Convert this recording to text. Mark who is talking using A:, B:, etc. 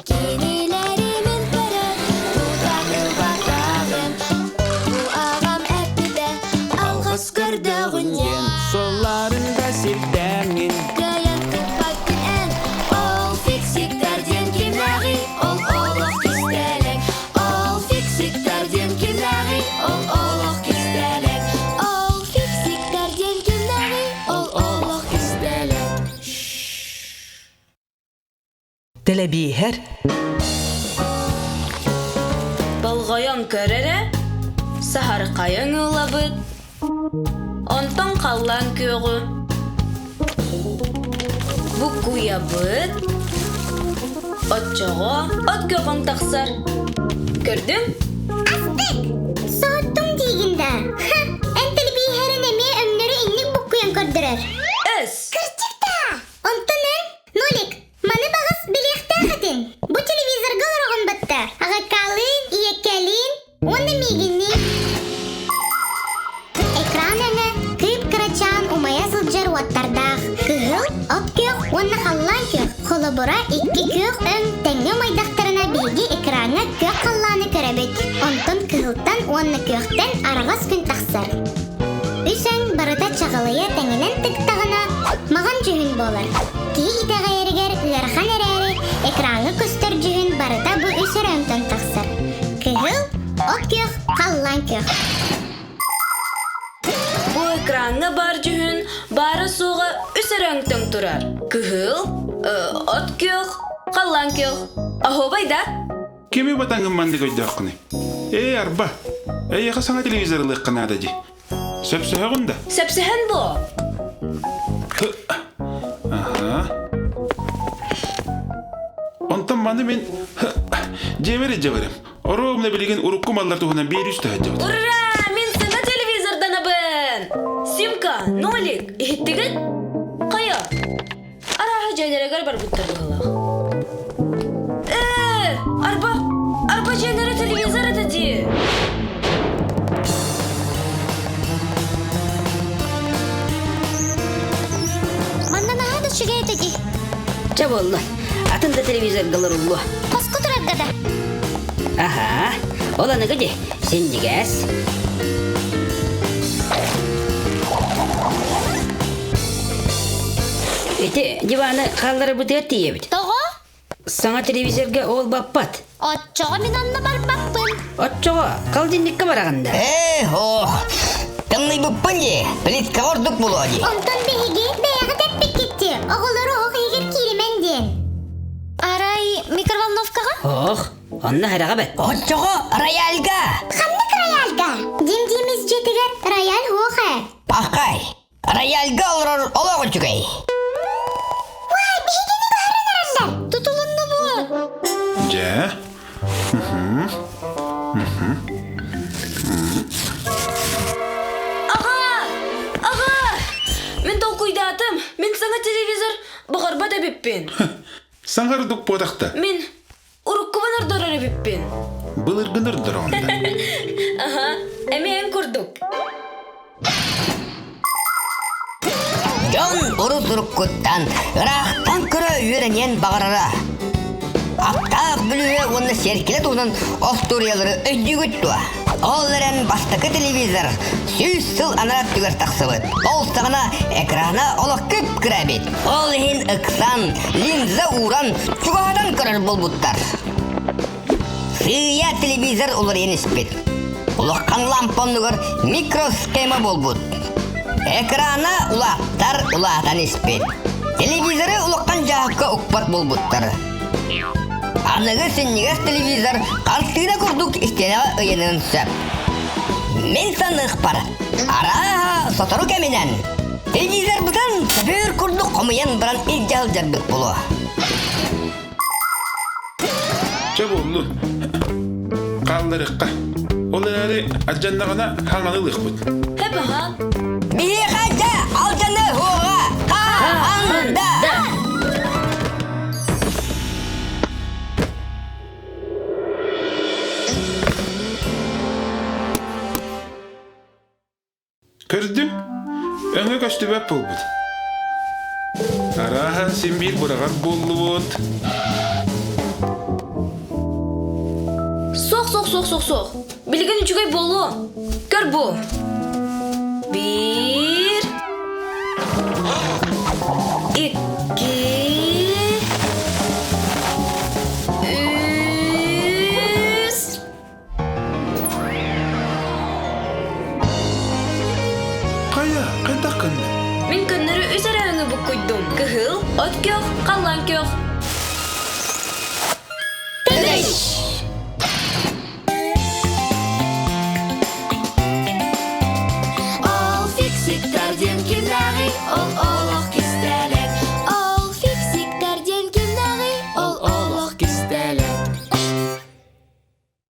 A: Кинилэри мин көрөн тутан ылбатаҕым Ону аҕам эппитэ алҕас көрдөҕүн диэн
B: Солларын да сирдээҥҥин
A: Кыайан туппаккын эн Ол фиксиктэр диэн кимнээҕий Ол олох кистэлэҥ Ол фиксиктэр диэн кимнээҕий Ол олох кистэлэҥ Ол фиксиктэр диэн кимнээҕий Ол олох кистэлэҥ
C: Тэлэбииһэр
D: Болҕойон көр эрэ, саһархайыҥ ылабыт, онтон халлаан күөҕү буккуйабыт, оччоҕо от көҕөн тахсар. Көрдүҥ?
E: Астык! Соһуттум диигин да. Ха, эн тэлэбииһэрин эмиэ өҥнөрү инник буккуйан көрдөрөр.
D: Өс!
E: Кырдьык да! Онтон эн, Нолик, Маны баҕас билиэхтээх этиҥ. Бу телевизорга олороҕун батта. Аҕаккаалыын, ийэккэлиин уонна миигинниин. Экран өҥө кыып-кырачаан умайа сылдьар уоттардаах. Кыһыл, от күөх уонна халлаан күөх. Холобура, икки күөх өҥ тэҥҥэ умайдахтарына биһиги экраҥҥа күөх халлааны көрөбүт. Онтон кыһылтан уонна күөхтэн араҕас күн тахсар. Үс өҥ барыта чаҕылыйа тэҥинэн тыктаҕына, маҕан дьүһүн буолар. Киһи итэҕэйэригэр ыарахан эрээри, экраҥҥа көстөр дьүһүн барыта бу үс эрэ өҥтөн тахсар: кыһыл, от күөх, халлаан күөх.
D: Бу экраҥҥа баар дьүһүн баара-суоҕа үс эрэ өҥтөн турар: кыһыл, от күөх, халлаан күөх. Оһуобай да?
F: Кими батаҥҥын маннык өйдөөххүнүй? Ээ, арба, эйиэхэ саҥа телевизор ылыахха наада дии. Сөпсөһөҕүн да?
D: Сөпсөһөн буо.
F: Аха. Онтон маны мин дьиэбэр илдьэ барым. Оруобуна билигин урукку маллар туһунан биир үс төһөддьөбүт.
D: Ура! Мин саҥа телевизорданабын! Симка, Нолик, иһиттигит? Хайа? Арааһа дьиэлэригэр барбыттар быһыылаах. Ээ, арба, арба дьиэлэрэ телевизор этэ дии.
E: Манна наһаа да үчүгэй этэ дии.
G: Чэ буолла. Атын да телевизорга олоруллуо.
E: Хоско турарга да.
G: Аһаа, ол аныгы дии, синньигэс. Ити диваны хаалларбытыгар тиийэбит.
E: Тоҕо?
G: Саҥа телевизорга ол баппат.
E: Оччоҕо мин онно барбаппын.
G: Оччоҕо холодильникка бараҕын да.
H: Ээ, ох, тымныйбыппын дии, плиткаҕа ордук буолуо дии.
E: Онтон биһиги бэйэҕит эппиккит дии, оҕолору оһох иһигэр кииримэн диэн. Арай микроволновкаҕа?
G: Ох, онно хараҕа бэт.
H: Оччоҕо рояльга.
E: Ханнык рояльга? Дим-Димис дьиэтигэр рояль суох ээ.
H: Пахай, Рояльга олорор олох үчүгэй.
E: Уай, биһигини баһаран эрэллэр. Тутулунну буо.
F: Дьэ.
D: Аҕа! Аҕа! Мин толкуйдаатым. Мин саҥа телевизор баҕарбат эбиппин.
F: Саҥардык буотахта.
D: Мин Уруккубун ордорор эбиппин.
F: Былыргын ордороҕун да.
D: Аха, эмиэ эн курдук.
H: Дьон урут-уруккуттан ыраахтан көрө үөрэниэн баҕарара. Аптаах бүлүүһэ уонна сиэркилэ туһунан остуоруйалары өйдүүгүт дуо? Ол эрэн бастакы телевизор 100 сыл анараа өттүгэр тахсыбыт. Ол саҕана экрана олох кып-кыра эбит. Ол иһин ыксан, линза ууран, чугаһатан көрөр буолбуттар. Сыыйа телевизор уларыйан испит. Улахан лампа оннугар микросхема буолбут. Экрана улааттар улаатан испит. Телевизоры улахан дьааһыкка укпат буолбуттар. Аныгы синньигэс телевизор хартыына курдук истиэнэҕэ ыйаныан сөп. Мин саныахпар, арааһа сотору кэминэн телевизорбытын көбүөр курдук хомуйан баран илдьэ сылдьарбыт буолуо.
F: Чэ буоллун. Хаалларыахха. Ол эрээри алдьаннаҕына хаҥаны ылыахпыт.
D: Хэп аха.
H: Биһиэхэ дьэ алдьаны уоҕа хаһан да!
F: Көрдүм. Өҥө көстүбэт буолбут. Арааһа, син биир быраҕар буоллубут.
D: Суох, суох, суох, суох, суох. Билигин үчүгэй буолуо. Көр бу. Биир. Икки. Үс.
F: Хайа, хайдах гынныҥ?
D: Мин көннөрү үс эрэ өҥү буккуйдум. Кыһыл, от күөх, халлаан күөх.